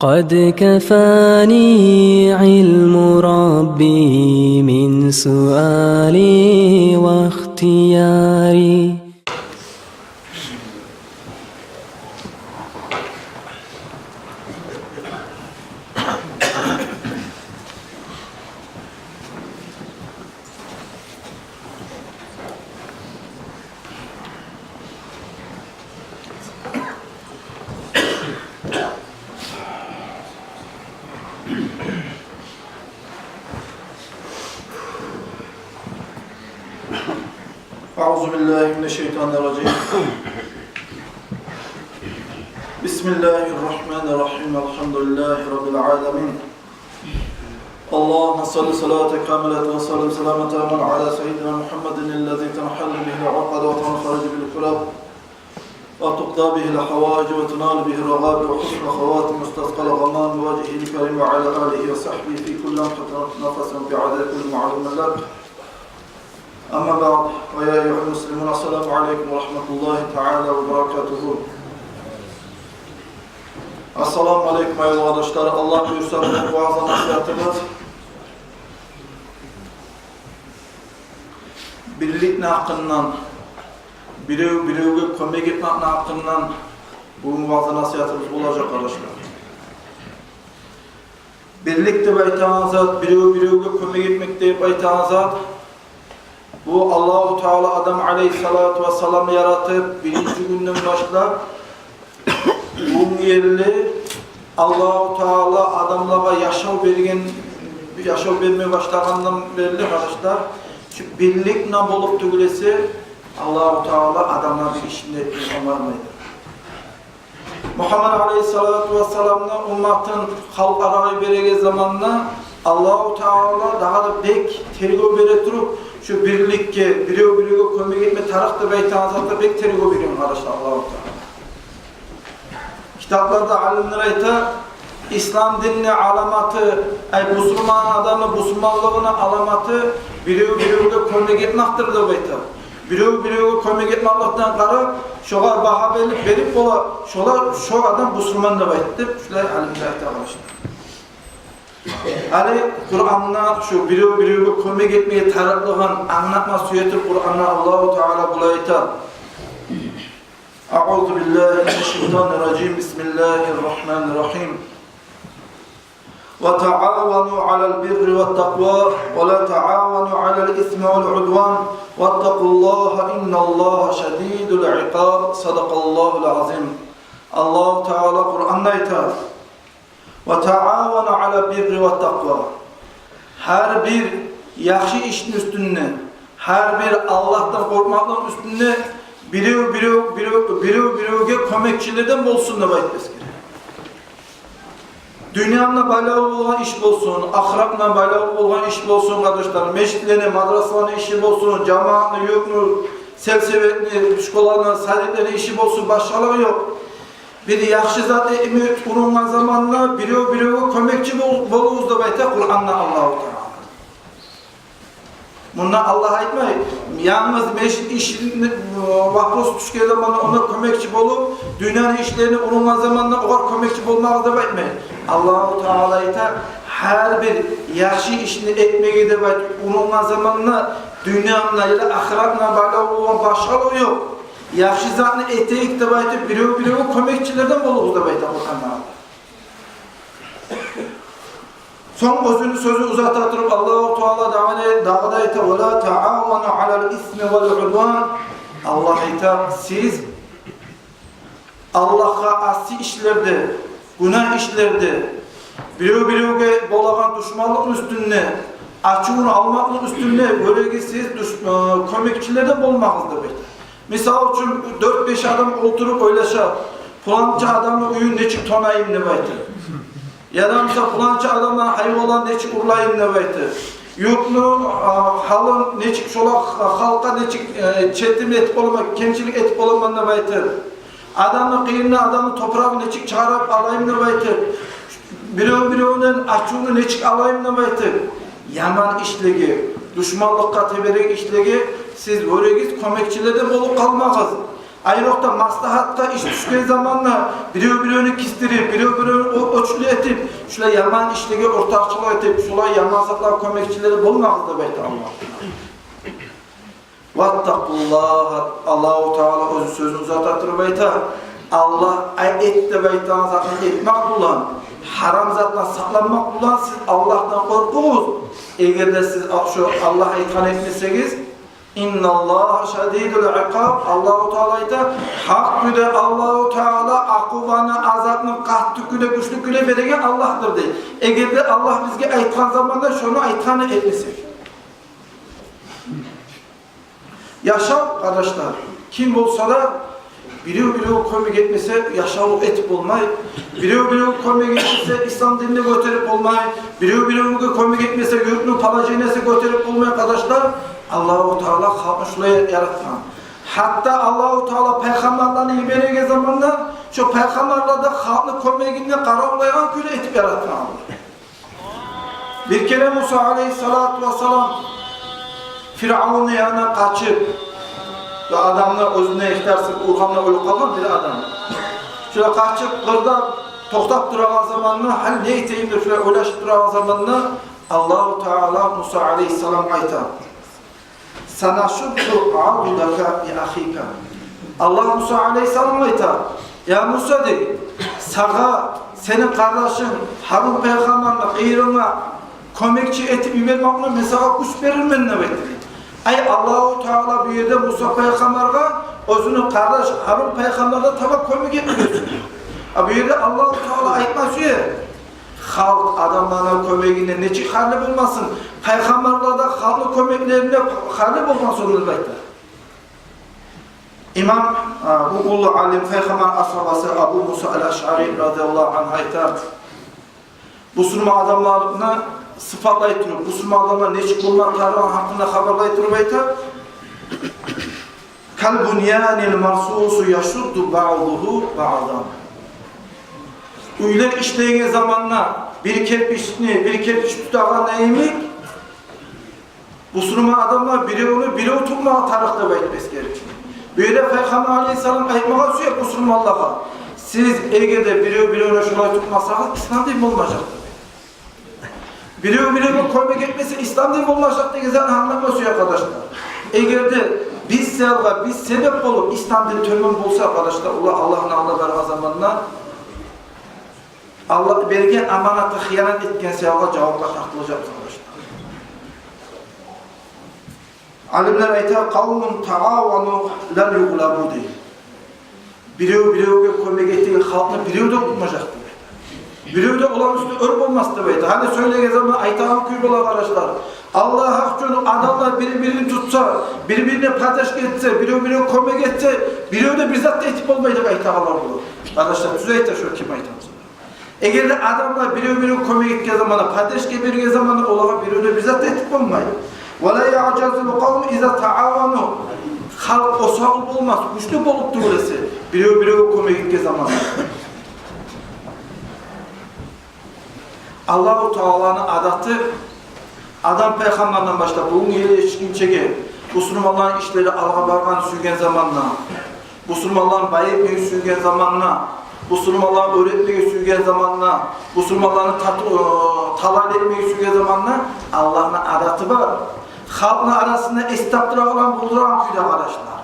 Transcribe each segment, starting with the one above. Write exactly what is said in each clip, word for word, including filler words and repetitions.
قد كفاني علم ربي من سؤالي واختياري. أعوذ بالله من الشيطان الرجيم. بسم الله الرحمن الرحيم. الحمد لله رب العالمين. اللهم صل صلاة كاملة وسلم سلاما تاما على سيدنا محمد الذي تنحل به العقد وتنفرج به الكرب وتقضى به الحوائج وتنال به الرغائب وحسن الخواتم واستسقى الغمام بوجهه الكريم وعلى آله وصحبه في كل لمحة ونفس بعدد كل معلوم لك. أما بعد، فيا أيها المسلمون، السلام عليكم ورحمة الله تعالى وبركاته. Ассаламу алейкум, аявлу къардашлар. Аллагь буюрса, бу ваъза-насигьатыбыз бирликни гьакъындан, бирев биревге кёмек этмекни гьакъындан бугюн ваъза-насигьатыбыз болажакъ, къардашлар. Бирлик деп айтагъан зат, бирев биревге кёмек этмек деп айтагъан зат, бу Аллагьу Таала Адам алейгьиссалату вассаламны яратып, биринчи гюнден башлап, бугюнге ерли Аллагьу Таала адамлагъа яшав берген, яшав берме башлагъандан берли, къардашлар, шу бирлик булан болуп тюгюл эсе, Аллагьу Таала адамлар бир ишни де этмей къалмайды. Мугьаммад алейгьиссалату вассаламны умматын халкъ арагъа йибереген заманда Аллагьу Таала дагъы да бек тергев бере туруп, шу бирликге, бирев биревге кёмек этме тарыкъ деп айтагъан затда бек тергев берген, къардашлар, Аллагьу Таала. Китапларда алимлер айта, ислам динни аламаты, ай, бусурман адамны бусурманлыгъыны аламаты бирев биревге кёмек этмекдир деп айта. Бирев биревге кёмек этмекликден къарап, шогъар багьа берип, берип бола, шолар, шо адам бусурман деп айта деп, шулай алимлер айта, къардашлар. Гьали Къуранда шу бирев биревге кёмек этмеге тарыкълыгъын англатма сюе туруп, Къуранда Аллагьу Таала булай айта: أعوذ بالله من الشيطان الرجيم. بسم الله الرحمن الرحيم. وتعاونوا على البر والتقوى ولا تعاونوا على الإثم والعدوان واتقوا الله إن الله شديد العقاب. صدق الله العظيم. Аллагьу Таала Къуранда айта: وتعاونوا على البر والتقوى. Гьар бир яхшы ишни уьстюнде, гьар бир Аллагьдан къоркъмакълыкъны уьстюнде бирев, бирев, бирев, бирев биревге кёмекчилерден болсун деп айтып эсгере. Дюньяны байлавлу болгъан иш болсун, ахыратны байлавлу болгъан иш болсун, къардашлар, межитлени, мадрасаланы иши болсун, жамаатны, юртну, сельсоветни, школаны, садиклени иши болсун, башгъалыгъы ёкъ. Бир яхшы зат этме урунгъан заманда бирев биревге кёмекчи бол-, болугъуз деп айта Къуранда Аллагьу Таала. Мунда Аллагь айтмай, янгыз межит ишине, э, вопрос тюшген заманда онда кёмекчи болуп, дюньяны ишлерине урунгъан заманда огъар кёмекчи болмагъыз деп айтмай. Аллагьу Таала айта, гьар бир яхшы ишни этмеге деп айтып урунгъан заманда дюньяны яда ахыратны байлавлу болгъан башгъалыгъы ёкъ. Яхшы затны этейик деп айтып, бирев биревге кёмекчилерден болугъуз деп айта Къуранда. Сонг оьзюню сёзюн узата туруп, Аллагьу Таала дагъы да, дагъы да айта: ولا تعاونوا على الإثم والعدوان. Аллагь айта, сиз Аллагьгъа асси ишлерде, гюнагь ишлерде, бирев биревге болагъан душманлыкъны уьстюнде, ачувун алмакъны уьстюнде гёрегиз сиз душ-, э, кёмекчилерден болмагъыз деп айта. Мисал учун, дёрт-беш адам олтуруп ойлаша, пуланча адамны уьюн нечик тонайым деп айтып. Яда, мисал, пуланча адамдан гьайванланы нечик урлайым деп айтып. Юртну, а, гьалын нечик, шола х-, халкъгъа нечик, э, четим этип боламан, кемчилик этип боламан деп айтып. Адамны къыйынына, адамны топурагъын нечик чыгъарып алайым деп айтып. Бирев-биревден ачувну нечик алайым деп айтып. Яман ишлеге, душманлыкъгъа теберек ишлеге сиз гёрегиз кёмекчилерден болуп къалмагъыз. Айрокъда маслагьатгъа иш тюшген заманда бирев-биревню кисдирип, бирев-биревню о-, шулай этип, шулай яман ишлеге ортакъчылыкъ этип, шулай яман затлар кёмекчилери болмагъыз деп айта Аллагь. Ваттакъуллагь, Аллагьу Таала оьзю сёзюн узата туруп айта: Аллагь ай-, эт деп айтагъан затны этмек булан, гьарам затдан сакъланмакъ булан сиз Аллагьдан къоркъугъуз. Эгер де сиз а-, шо Аллагь айтгъанны этмесегиз, инналлагьа шадидул икъаб, Аллагьу Таала айта, гьакъ кюйде Аллагьу Таала акъубаны, азапны къатты кюйде, гючлю кюйде береген Аллагьдыр дей. Эгер де Аллагь бизге айтгъан заманда шону айтгъанны этмесек. Яшав, къардашлар, ким болса да, бирев-биревге кёмек этмесе, яшавлукъ этип болмай. Бирев-биревге кёмек этмесе, ислам динни гётерип болмай. Бирев-биревге кёмек этмесе, юртну положениясын гётерип болмай, къардашлар. Аллагьу Таала халкъны шулай яратгъан. Гьатта Аллагьу Таала пайхаммарланы йибереген заманда, шо пайхаммарлар да халкъны кёмегине къаравлайгъан кюйде этип яратгъан Аллагь. Бир керен Муса алейгьиссалату вассалам Фиръавунну янындан къачып, бир адамны оьзюне ихтияр этип ургъанда, оьлюп къалгъан бир адам. Шулай къачып, къырда токътап турагъан заманда, гьали не этейим деп шулай ойлашып турагъан заманда, Аллагьу Таала Муса алейгьиссаламгъа айта: «Санашудду аъдака ли ахика». Аллагь Муса алейгьиссаламгъа айта: «Я Муса, — дей, — сагъа сени къардашынг Гьарун пайхаммарны къырыйынга кёмекчи этип йибермекни мен сагъа гюч берирмен», — деп айта. Ай, Аллагьу Таала бу ерде Муса пайхаммаргъа оьзюню къардашы Гьарун пайхаммаргъа таба кёмек этмеге сюе. А бу ерде Аллагьу Таала айтма сюе: халкъ адамланы кёмегине нечик гьарли болмасын, пайхаммарлар да халкъны кёмеклерине гьарли болмасын деп айта. Имам, а, бу уллу алим, пайхаммар асгьабасы Абу Муса аль-Ашъари радияллагьу ангьу айта, бусурман адамланы сыпатлай туруп, бусурман адамлар нечик болма тарыгъыны гьакъында хабарлай туруп айта: «Кал буньянил марсуси яшудду баъдугьу баъдан». Уьйлер ишлейген заманда бир керпични бир керпич тутагъанда йимик, бусурман адамлар биревню бирев тутмагъа тарыкъ деп айтып эсгере. Бу ерде Пайхаммар алейгьиссалам айтмагъа сюе бусурманлагъа: сиз эгер де бирев-биревню шулай тутмасагъыз, ислам дин болмажакъ. Бирев-биревге кёмек этмесе, ислам дин болмажакъ деген затны англатма сюе, къардашлар. Эгер де биз саялгъа биз себеп болуп, ислам дин тёмен болса, къардашлар, олар Аллагьны алдына баргъан заманда Аллагь берген аманатгъа хыянат этген саялгъа жавапгъа тартылажакъ, къардашлар. Алимлер айта: «Къавмун таавану лам югълабу», — дей. Бирев-биревге кёмек этеген халкъны бирев де утмажакъ, дей. Бирев де оланы уьстюне оьр болмас деп айта. Гьали сёйлеген заман айтагъан кюй бола, къардашлар. Аллагь гьакъ учун, адамлар бир-бирин тутса, бир-бирине поддержка этсе, бирев-биревге кёмек этсе, бирев де бир зат да этип болмай деп айтагъанлар бола. Къардашлар, тюз айта шо ким айтагъан. Эгер де адамлар бирев-биревге кёмек этген заманда, поддержка берген заманда, олагъа бирев де бир зат этип болмай. «Ва ла яъжазул къавму иза таавану». Халкъ осал болмас, гючлю болуп тюгюл эсе, бирев-биревге кёмек этген заманда. Аллагьу Тааланы адаты, Адам пайхаммардан башлап бугюнге ерли етишгинчеге, бусурманланы ишлери алгъа баргъанны сюйген заманда, бусурманланы бай этмеге сюйген заманда, бусурманланы оьр этмеге сюйген заманда, бусурманланы тату-, э, талайлы этмеге сюйген заманда Аллагьны адаты бар. Халкъны арасында эс тапдырагъан, булдурагъан кюйде, къардашлар.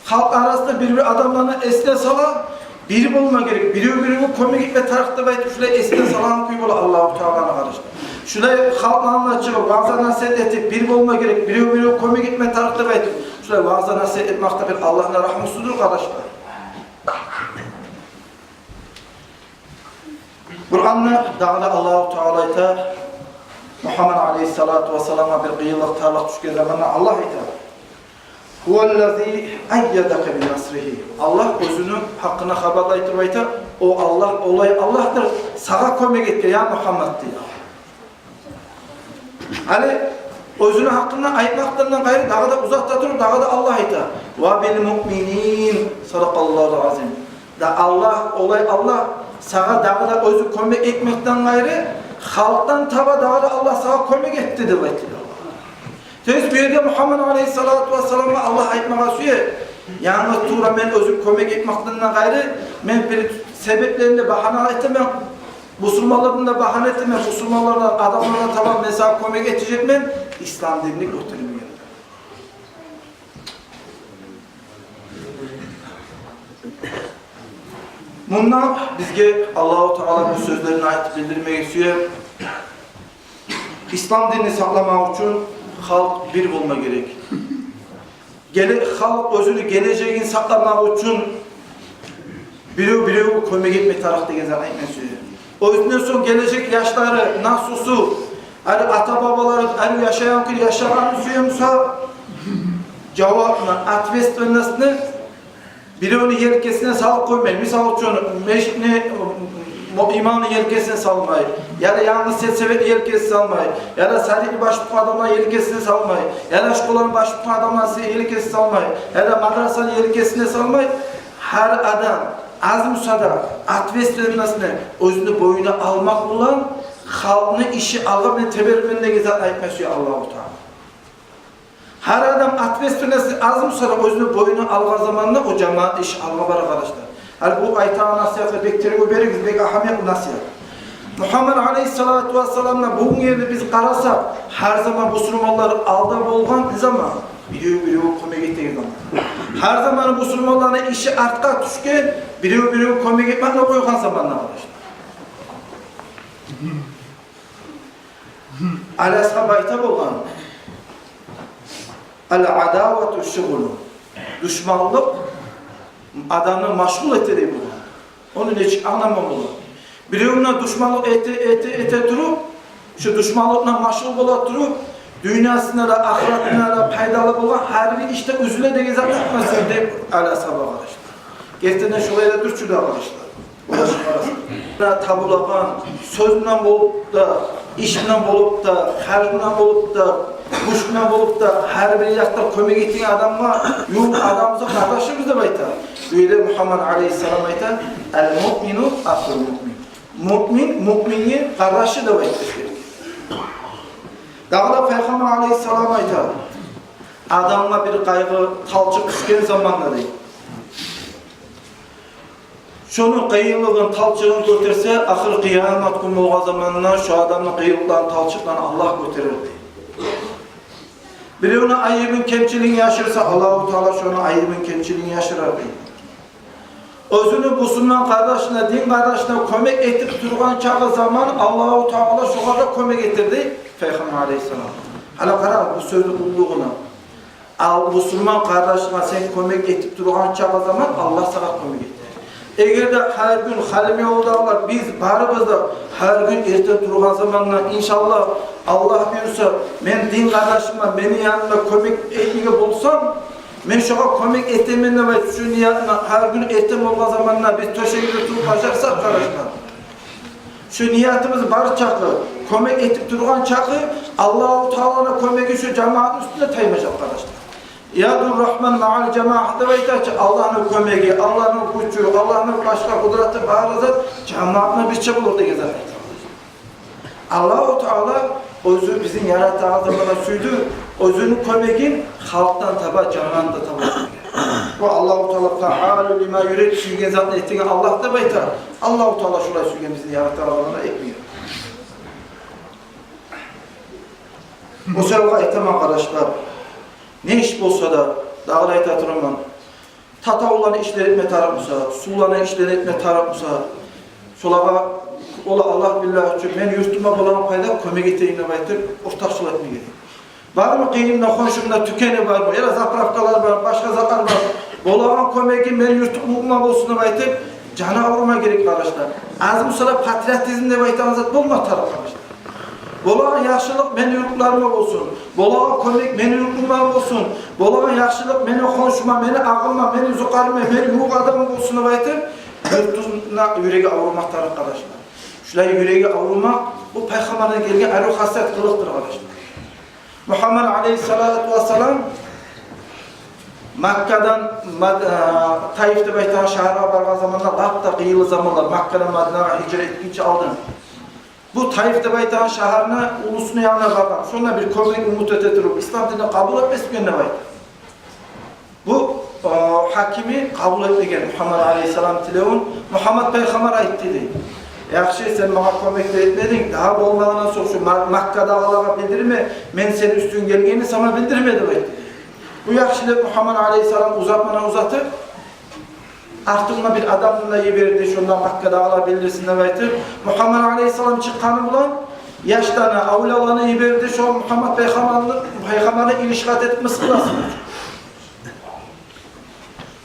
Халкъ арасында бир-бир адамланы эсине сала, бир болма герек, бирев-биревге кёмек этме тарыкъ деп айтып, шулай эсине салагъан кюй бола Аллагьу Тааланы, къардашлар. Шулай халкъны алдына чыгъып, ваъза-насигьат этип, бир болма герек, бирев-биревге кёмек этме тарыкъ деп айтып, шулай ваъза-насигьат этмек де бир Аллагьны рагьмусудур, къардашлар. Къуранда дагъы да Аллагьу Таала айта, Мугьаммад алейгьиссалату вассаламгъа бир къыйынлыкъ, тарлыкъ тюшген заманда Аллагь айта: «Гьуваллази аййадака би насригьи». Аллагь оьзюню гьакъында хабарлай туруп айта: «О Аллагь олай Аллагьдыр, сагъа кёмек этген, я Мугьаммад», — дей. Гьали оьзюню гьакъында айтмакъдан къайры дагъы да узатып туруп, дагъы да Аллагь айта: «Ва бил муъминин». Садакъаллагьул азим. Да Аллагь, олай Аллагь сагъа дагъы да оьзю кёмек этмекден къайры, халкъдан таба дагъы да Аллагь сагъа кёмек этди деп айтды. То есть бу ерде Мугьаммад алейгьиссалату вассаламгъа Аллагь айтмагъа сюе: янгыз тувра мен оьзюм кёмек этмекден къайры, мен бир Себеплерин де багьана этемен, бусурманлардан да багьана этемен, бусурманлардан, адамлардан таба мен сагъа кёмек этежекмен, ислам динни гётермеге. Мунда бизге Аллагьу Таала бу сёзлерин айтып билдирмеге сюе. Ислам динни сакъламакъ учун халкъ бир болма герек. Геле-, халкъ оьзюню гележегин сакъламакъ учун бирев-биревге кёмек этме тарыкъ деген затны айтма сюе. Оьзюнден сонг гележек яшлары, наслусу, гьали ата-бабалары, гьали яшайгъан кюйде яшагъанны сюе буса, жавапны, ответственностьну биревню елкесине салып къоймай. Мисал учун, межитни, мо-, имамны елкесине салмай, яда янгы сельсоветни елкесине салмай, яда садикни баш тутгъан адамланы елкесине салмай, яда школаны баш тутгъан адамланы елкесине салмай, яда мадрасаны елкесине салмай, гьар адам аз буса да ответственностьну оьзюню боюна алмакъ булан халкъны иши алгъа мен теберирмен деген затны айтма сюе Аллагьу Таала. Гьар адам ответственностьну аз буса да оьзюню боюна алгъан заманда о жамаат иши алгъа бара, къардашлар. Гьали бу айтагъан насигьатны бек тергев беригиз, бек агьамиятлы насигьат. Мугьаммад алейгьиссалату вассаламны бугюн ерде биз къарасакъ, гьар заман бусурманлар алда болгъан заман, бирев-биревге кёмек этеген заман. Гьар заман бусурманланы иши артгъа тюшген, бирев-биревге кёмек этмекни къойгъан заманда, къардашлар. Али асгьаб айта болгъан: «Ал-адавату шугълун». Душманлыкъ адамны машгъул эте дей болгъан. Ону нечик англама бола? Биревню душманлыкъ эте, эте, эте туруп, шу душманлыкъдан машгъул бола туруп, дюньясына да, ахыратына да пайдалы болгъан гьар бир ишде уьзюле деген затны айтма сюе деп Али асгьаб, къардашлар. Гертиден шолай да дюр чю да, къардашлар. Табулагъан, сёз булан болуп да, иш булан болуп да, харж булан болуп да, гюч булан болуп да, гьар бир якъда кёмек этеген адамгъа, ювукъ адамыбызгъа, къардашыбыз деп айта. Бу ерде Мугьаммад алейгьиссалам айта: «Ал-муъмину ахул муъмин». Муъмин муъминге къардашы деп айта. Дагъы да Пайхаммар алейгьиссалам айта: адамгъа бир къайгъы, талчыкъ тюшген заманда дей, шону къыйынлыгъын, талчыгъын гётерсе, ахыр къыямат гюн болгъан заманда шо адамны къыйынлыкъларын, талчыкъларын Аллагь гётерер дей. Биревню айыбын, кемчилигин яшырса, Аллагьу Таала шону айыбын, кемчилигин яшырар дей. Оьзюню бусурман къардашына, дин къардашына кёмек этип тургъан чакъы заман Аллагьу Таала шогъар да кёмек этер дей Пайхаммар алейгьиссалам. Гьали къара бу сёзню уллулугъуна. Ал бусурман къардашынга сен кёмек этип тургъан чакъы заман Аллагь сагъа кёмек этер. Эгер де гьар гюн, халимевуллагьлар, биз барыбыз да гьар гюн эртен тургъан заманда, иншаллагь, Аллагь буюрса, мен дин къардашыма, мени янымда кёмек этмеге болсам, мен шогъар кёмек этемен деп айтып, шу ниятны гьар гюн эртен болгъан заманда биз тёшегибизде туруп бажарсакъ, къардашлар, шу ниятыбыз бар чакъы, кёмек этип тургъан чакъы, Аллагьу Тааланы кёмеги шу жамаатны уьстюне таймажакъ, къардашлар. Яду Рагьман маъал жамаа деп айта чы, Аллагьны кёмеги, Аллагьны гючю, Аллагьны башгъа къудраты, бары зат жамаатны бирче болур деген зат айта. Аллагьу Таала оьзю бизин яратагъан заманда сюйдю оьзюню кёмегин халкъдан таба, жамаатдан таба. Ва Аллагьу Таала фаъалу лима юрид, сюйген затны этеген Аллагь деп айта. Аллагьу Таала шулай сюйген бизин яратагъан заманда этмеге. О саялы айтаман, къардашлар, не иш болса да, дагъы да айта тураман, татавулланы ишлер этме тарыкъ буса, сувланы ишлер этме тарыкъ буса, шолагъа, ола Аллагь биллагь учун, мен юртума болагъан пайда кёмек этейим деп айтып, ортакъчылыкъ этмеге. Бармы къыйынымда, хоншумда тюкени бармы, яда заправкалар бар, башгъа затлар бар, болагъан кёмегим мени юртума болсун деп айтып, жаны аврума герек, къардашлар. Аз буса да патриотизм деп айтагъан зат болма тарыкъ, къардашлар. Болагъан яхшылыкъ мени юртларыма болсун, болагъан кёмек мени юртларыма болсун, болагъан яхшылыкъ мени хоншума, мени агъама, мени зукъариме, мени ювукъ адамыма болсун деп айтып, юртуна юреги аврума тарыкъ, къардашлар. Шулай юреги аврума, бу Пайхаммардан гелген арив хасият, къылыкъдыр, къардашлар. Мугьаммад алейгьиссалату вассалам Маккадан Мад-, а, Таиф деп айтагъан шагьаргъа баргъан заманда, лап да къыйынлы заманлар, Маккадан Мадинагъа гьижра этгинче алдын. Бу Таиф деп айтагъан шагьарны улусуну янына баргъан. Шонда бир кёмек умут эте туруп, ислам динни къабул этмесмикен деп айтып. Бу О гьакими къабул этмеген Мугьаммат алейгьиссалам тилевюн. Мугьаммат пайхаммар айтды дей: «Яхшы, сен магъа кёмек де этмединг, дагъы болмагъандан сонг шу Ма-, Маккадагъылагъа билдирме, мен сени уьстюнге гелгенни сама билдирме», — деп айтды дей. Бу яхшы деп Мугьаммат алейгьиссалам узатмагъа узатып, артындан бир адамны да йиберди, шонда Маккадагъылагъа билдирсин деп айтып, Мугьаммат алейгьиссалам чыкъгъаны булан яшланы, авлияланы йиберди, шо Мугьаммат пайхаммарны, пайхаммарны илишкъат этип мысгъылласын.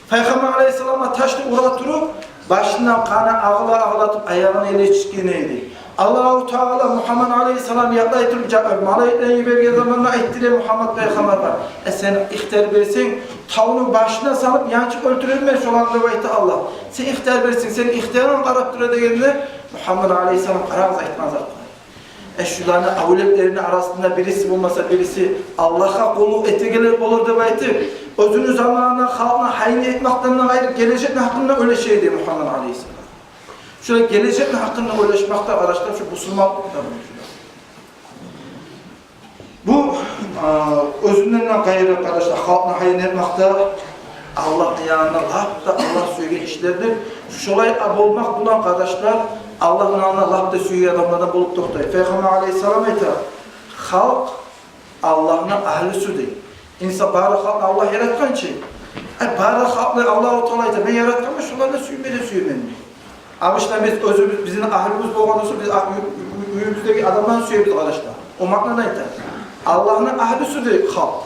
Пайхаммар алейгьиссаламгъа ташны ура туруп, башындан къаны агъыла-агъыла туруп, аягъын эле чечген эди. Аллагьу Таала Мугьаммат алейгьиссалам якълай туруп, жа-, малайиклени йиберген заманда айтды дей Мугьаммат пайхаммаргъа: «Э, сен ихтияр берсенг, тавну башына салып, янчып оьлтюрермен шоланы», — деп айтды Аллагь. «Сен ихтияр берсенг, сени ихтиярынг къарап тура», — дегенде, Мугьаммат алейгьиссалам, къарагъыз айтгъан затгъа. Э, шуланы авлетлерини арасында бириси болмаса бириси Аллагьгъа къуллукъ этегенлер болур деп айтып, оьзюню заманына халкъны гьайын этмекден къайры гележекни гьакъында ойлаша эди Мугьаммат алейгьиссалам. Шулай гележекни гьакъында ойлашмакъ да, къардашлар, шу бусурманлыкъда. Бу, а, оьзюнден де къайры, къардашлар, халкъны гьайын этмек де Аллагьны янында лап да Аллагь сюеген ишлердир. Шолай болмакъ булан, къардашлар, Аллагьны янында лап да сюеген адамлардан болуп токътай. Пайхаммар алейгьиссалам айта: «Халкъ Аллагьны агьлюсю», — дей. Инсан, бары халкъны Аллагь яратгъан чы. Э, бары халкъны Аллагьу Таала айта: «Мен яратгъанман, шоланы сюйме де сюемен», — дей. Абышда биз оьзюбюз, бизин агьлюбюз болгъан сонг, биз а-, уьй-, уьй-, уьюбюздеги адамланы сюебиз, къардашлар. О маънада айта. Аллагьны агьлюсю дей халкъ.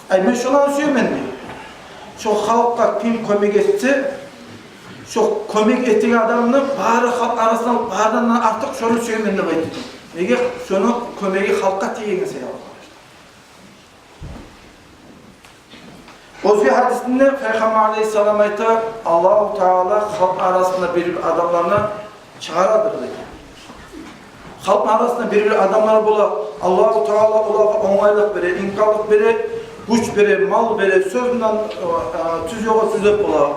Ай, мен шоланы сюемен дей. Шо халкъгъа ким кёмек этсе, шо кёмек этеген адамны бары халкъ арасында, барындан артыкъ шону сюемен деп айтды. Неге? Шону кёмеги халкъгъа тийген саялы. Оьзге гьадисинде Пайхаммар алейгьиссалам айта: «Аллагьу Таала халкъ арасында бир-бир адамланы чыгъарадыр», — деген. Халкъ арасында бир-бир адамлар бола, Аллагьу Таала олагъа онгайлыкъ бере, имканлыкъ бере, гюч бере, мал бере, сёз булан, э, тюз ёлгъа тюзеп бола.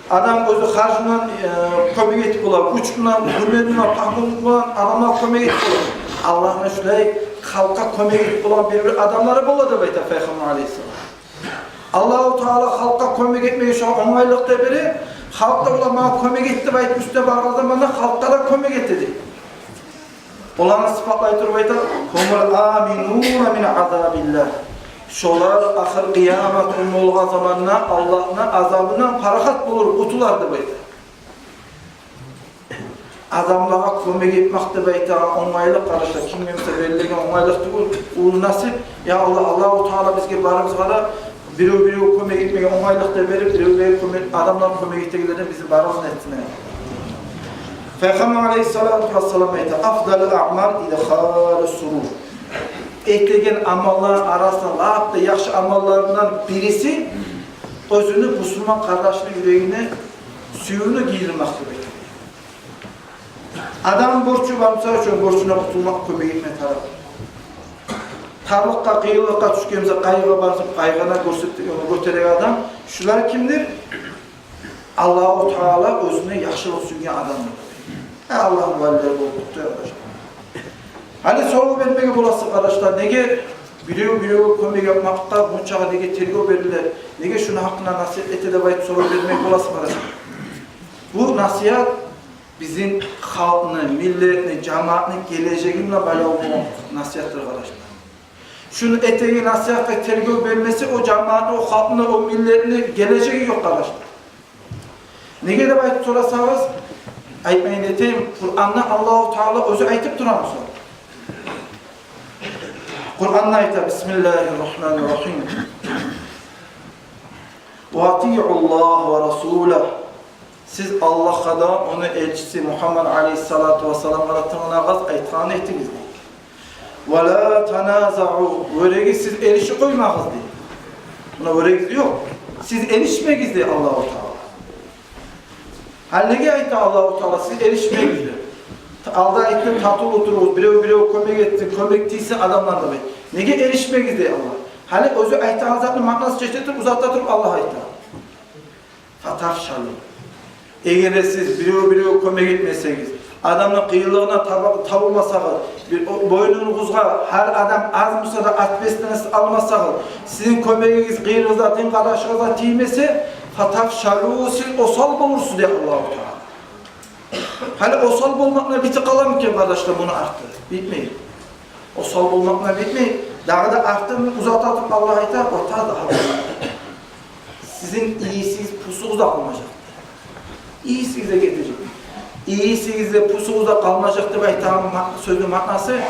Адам оьзю харжындан, э, кёмек этип бола, гюч булан, гьюнер булан, пагьму булан адамлар кёмек этип бола. Аллагьны шулай халкъгъа кёмек этип болагъан бир-бир адамлары бола деп айта Пайхаммар алейгьиссалам. Аллагьу Таала халкъгъа кёмек этмеге шо онгайлыкъ да бере, халкъ да: «Олар магъа кёмек этди», — деп айтып, уьстюне баргъан заманда халкъгъа да кёмек этеди. Оланы сыпатлай туруп айта: «Гьумул аминуна мин азабиллагь». Шолар ахыр къыямат гюн болгъан заманда Аллагьны азабындан парахат болур, къутулар деп айта. Адамлагъа кёмек этмек деп айтагъан онгайлыкъ, къардашлар, кимге буса берилеген онгайлыкъ тюгюл, уллу насип. Я Аллагь, Аллагьу Таала бизге барыбызгъа да бирев-биревге кёмек этмеге онгайлыкъ да берип, бирев-биревге кёмек, адамлагъа кёмек этегенлерден бизин барыбызны этсин. Пайхаммар алейгьиссалату вассалам айта: «Афдалул аъмал идхалус сурур». Этеген амалланы арасында лап да яхшы амалларындан бириси — оьзюню бусурман къардашыны юрегине сюювню гийирмек деп айта. Адамны борчу бар буса, шо борчундан къутулмакъ, кёмек этме тарыкъ. Тарлыкъгъа, къыйынлыкъгъа тюшген буса, къайгъы бар буса, къайгъыны гёрсетип, ону гётереген адам. Шулар кимдир? Аллагьу Таала оьзюне яхшылыкъ сюйген адамлар. Э, Аллагьны валилери болуп къутулугъуз, къардашлар. Гьали сорав бермеге боласыз, къардашлар, неге бирев-биревге кёмек этмекде мунчагъа неге тергев бериле, неге шуну гьакъында насигьат эте деп айтып сорав бермеге боласыз, къардашлар. Бу насигьат бизин халкъны, миллетни, жамаатны гележеги булан байлавлу болгъан насигьатдыр, къардашлар. Шуну этеген насигьатгъа тергев бермесе, о жамаатны, о халкъны, о миллетни гележеги ёкъ, къардашлар. Неге деп айтып сорасагъыз, айтмайын этейим, Къуранда Аллагьу Таала оьзю айтып турамы шо? Къуранда айта: «Бисмиллагьир рагьманир рагьим. Ва атигьуллагьа ва расулагь». Сиз Аллагьгъа да, ону элчиси Мугьаммат алейгьиссалату вассаламгъа да тынглагъыз, айтгъанын этигиз, дей. «Ва ла таназагьу», вёрегиз, сиз эришип къоймагъыз, дей. Муна вёрегиз ёкъ. Сиз эришмегиз, дей Аллагьу Таала. Гьали неге айта Аллагьу Таала, сиз эришмегиз деп? Алда айтды, татывлу туругъуз, бирев-биревге кёмек этсин, кёмек тийсин адамланы деп. Неге эришмегиз, дей Аллагь. Гьали оьзю айтагъан затны маънасын чече туруп, узата туруп Аллагь айта. «Фатафшалу». Эгер де сиз бирев-биревге кёмек этмесегиз, адамны къыйынлыгъына таба-, табулмасагъыз, бир о-, бойнугъузгъа гьар адам аз буса да ответственность алмасагъыз, сизин кёмегигиз къыйырыгъызда, дин къардашыгъызгъа тиймесе, «Фатафшалу», сиз осал болурсуз, дей Аллагьу Таала. Гьали осал болмакъ булан битип къаламы экен, къардашлар, муну арты? Битмей. Осал болмакъ булан битмей. Дагъы да артын узатып Аллагь айта: «Ва тазгьабу». Сизин ийисигиз, пусугъуз да къалмажакъ. Ийисигиз де гетежек. Ийисигиз де, пусугъуз да къалмажакъ деп айтагъан ма-, сёзню маънасы,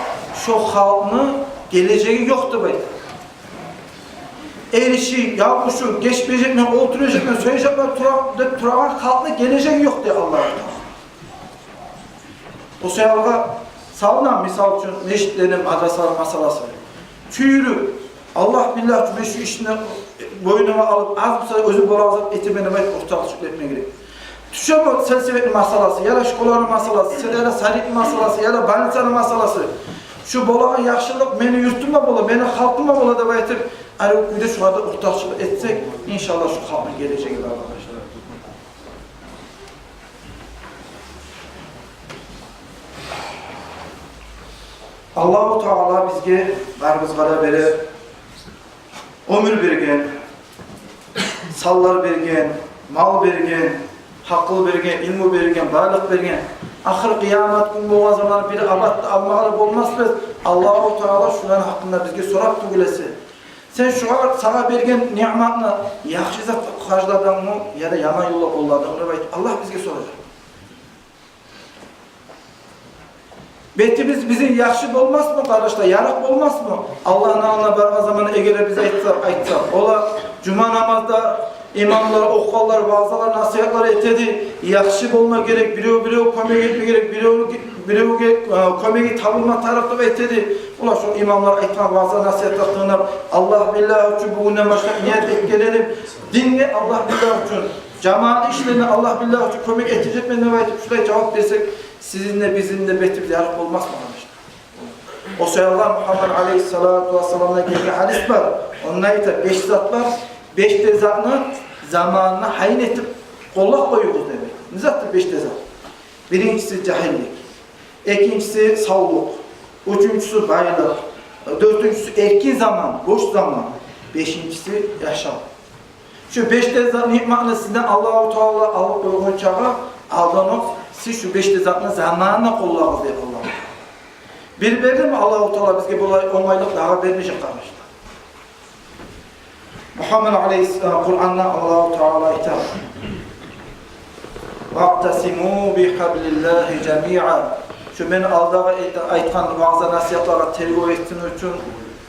шо халкъны гележеги ёкъ деп айта. Эриши, ябушу, гечмежекмен, олтуражакъман, сёйлежекмен тура-, деп турагъан халкъны гележеги ёкъ, дей Аллагьу Таала. О саялгъа салына, мисал учун, межитлени, мадрасаланы масъаласы. Тюйюлюп, Аллагь, биллагь, мен шу ишни бойнума алып, аз буса да оьзюм болагъан зат этемен деп айтып, ортакъчылыкъ этме герек. Тюше бу сельсоветни масъаласы, яда школаны масъаласы, яда садикни масъаласы, яда больницаны масъаласы. Шу болагъан яхшылыкъ мени юртума бола, мени халкъыма бола деп айтып, гьар бир кюйде шуларда ортакъчылыкъ этсек, иншаллагь, шу халкъны гележеги бар, къардашлар. Аллагьу Таала бизге, барыбызгъа да бере, оьмюр берген, санлар берген, мал берген, гьакъыл берген, илму берген, байлыкъ берген. Ахыр къыямат гюн болгъан заман бир абат да алмагъа да болмасбыз, Аллагьу Таала шуланы гьакъында бизге сорап тюгюл эсе. Сен шугъар, сагъа берген ниъматны яхшы затгъа харжладынгмы, яда яман ёлгъа къолладынгмы деп айтып, Аллагь бизге соражакъ. Бетибиз бизин яхшы болмасмы, къардашлар, ярыкъ болмасмы? Аллагьны алдына баргъан заман эгер де биз айтсакъ, айтсакъ, олар жума намазда имамлар, охугъанлар, ваъзалар, насигьатлар этеди, яхшы болма герек, бирев-биревге кёмек этме герек, бирев-биревге, э, кёмеги табылма тарыкъ деп айтеди. Олар шо имамлар айтгъан ваъза-насигьатгъа тынглап, Аллагь, биллагь учун бугюнден башлап ният этген эдим динге, Аллагь, биллагь учун, жамаат ишлерине, Аллагь, биллагь учун кёмек этежекмен деп айтып, шулай жавап берсек, сизин де, бизин де бетибиз ярыкъ болмасмы, къардашлар? О саялгъа Мугьаммад алейгьиссалату вассаламдан гелген гьадис бар. Онда айта, беш зат бар. Беш де затны заманына гьайын этип къоллап къоюгъуз деп. Не затдыр беш де зат? Биринчиси жагьиллик. Экинчиси савлукъ. Уьчюнчюсю байлыкъ. Дёртюнчюсю эркин заман, бош заман. Бешинчиси яшав. Шу беш де зат ниъматны сизден Аллагьу Таала алып къойгъунчагъа алданокъ, сиз шу беш де затны заманына къоллагъыз, дей Аллагьу Таала. Бир бердими Аллагьу Таала бизге булай онгайлыкъ, дагъы бермежек, къардашлар. Мугьаммад алейгьис-, э, Къуранда Аллагьу Таала айта: «Ваътасиму бигьаблиллагьи жамиа». Шу мен алдагъы айт-, айтгъан ваъза-насигьатларгъа тергев этсин учун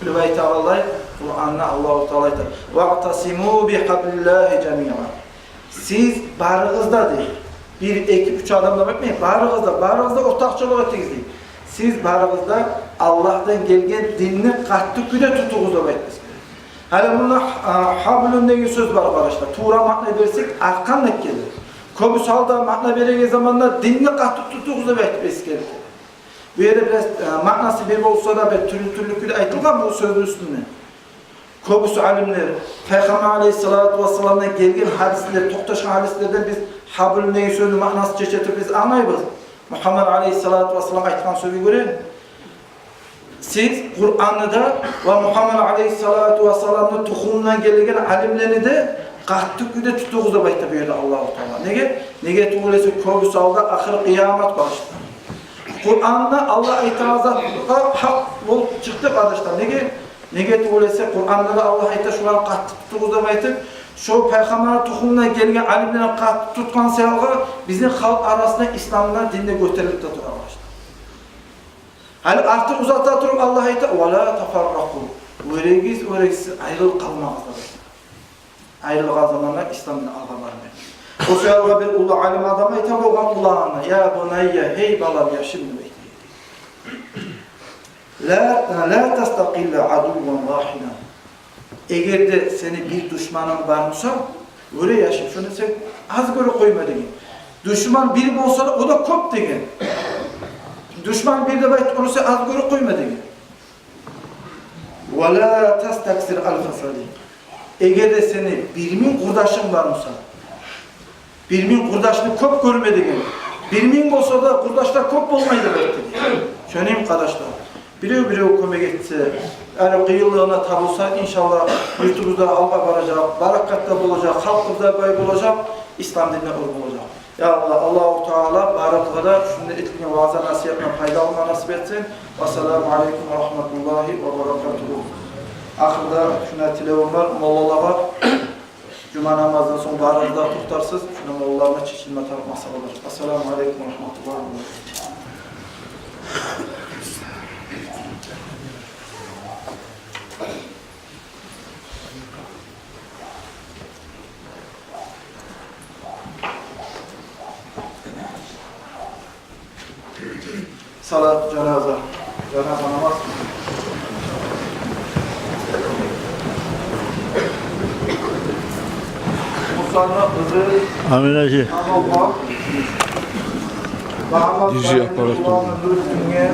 деп айтагъанлай, Къуранда Аллагьу Таала айта: «Ваътасиму бигьаблиллагьи жамиа». Сиз барыгъыз да, дей, бир, эки, уьч адам деп айтмай, барыгъыз да, барыгъыз да ортакъчылыкъ этигиз, дей. Сиз барыгъыз да Аллагьдан гелген динни къатты кюйде тутугъуз деп айтды бизге. Гьали мунда, а, гьаблун деген сёз бар, къардашлар. Тувра маъна берсек, аркъан деп геле. Кёбюсю гьалда маъна береген заманда динни къатты тутугъуз деп айтып эсгере. Бу ерде бираз, а, маънасы бир болса да, бир тюрлю-тюрлю кюйде айтылгъан бу сёзню уьстюнде. Кёбюсю алимлер Пайхаммар алейгьиссалату вассаламдан гелген гьадислер, токъташгъан гьадислерден биз гьаблун деген сёзню маънасын чечетип биз англайбыз. Мугьаммад алейгьиссалату вассалам айтгъан сёзге гёре, сиз Къуранны да ва Мугьаммад алейгьиссалату вассаламны тухумундан гелген алимлени де къатты кюйде тутугъуз деп айтды бу ерде Аллагьу Таала. Неге? Неге тюгюл эсе, кёбюсю гьалда ахыр къыямат бар. Къуранда Аллагь айтагъан затгъа гьакъ болуп чыкъды, къардашлар. Неге? Неге тюгюл эсе, Къуранда да Аллагь айта, шуланы къатты тутугъуз деп айтып, шо Пайхаммарны тухумундан гелген алимлени къатты тутгъан саялгъа бизин халкъ арасында ислам дин де гётерилип де тура, къардашлар. Гьали артын узата туруп Аллагь айта: «Ва ла тафарракъу». Оьрегиз, оьрегиз, айрылып къалмагъыз деп айта. Айрылгъан заманда ислам дин алгъа бармай. О саялгъа бир уллу алим адам айта болгъан уланына: «Я бунайя, гьей балам, яшым», — деп айта. «Ла, ла тастакъилла адувван вагьидан». Эгер де сени бир душманынг бар буса, гёре, яшым, шуну сен аз гёрюп къойма деген. Душман бир болса да, о да кёп деген. Душман бир деп айтып, ону сен аз гёрюп къойма деген. «Ва ла тастаксир алфа садикъ». Эгер де сени бир минг къурдашынг бар буса, бир минг къурдашны кёп гёрме деген. Бир минг болса да, къурдашлар кёп болмай деп айтды. Шону йимик, къардашлар, Бирев-бирев кёмек этсе, гьали къыйынлыгъына табулса, иншаллагь, юртубуз да алгъа баражакъ, баракат да болажакъ, халкъыбыз да бай болажакъ, ислам дин де оьр болажакъ. Я Аллагь, Аллагьу Таала барыбызгъа да шунда этилген ваъза-насигьатдан пайдаланма насип этсин. Вассаламу алейкум ва рагьматуллагьи ва баракатугьу. Ахырда шунда тилевюм бар моллалагъа. Жума намаздан сонг барыгъыз да токътарсыз, шунда моллаларына чечилме тарыкъ масъалалар. Ассаламу алейкум ва рагьматуллагьи ва баракатугьу. Салат жаназа. Жаназа намаз. Мусаны къызы. Амин, гьажи. Амалгъа. Мугьаммат Гьажи, аппарат. Уланы Нуриевге.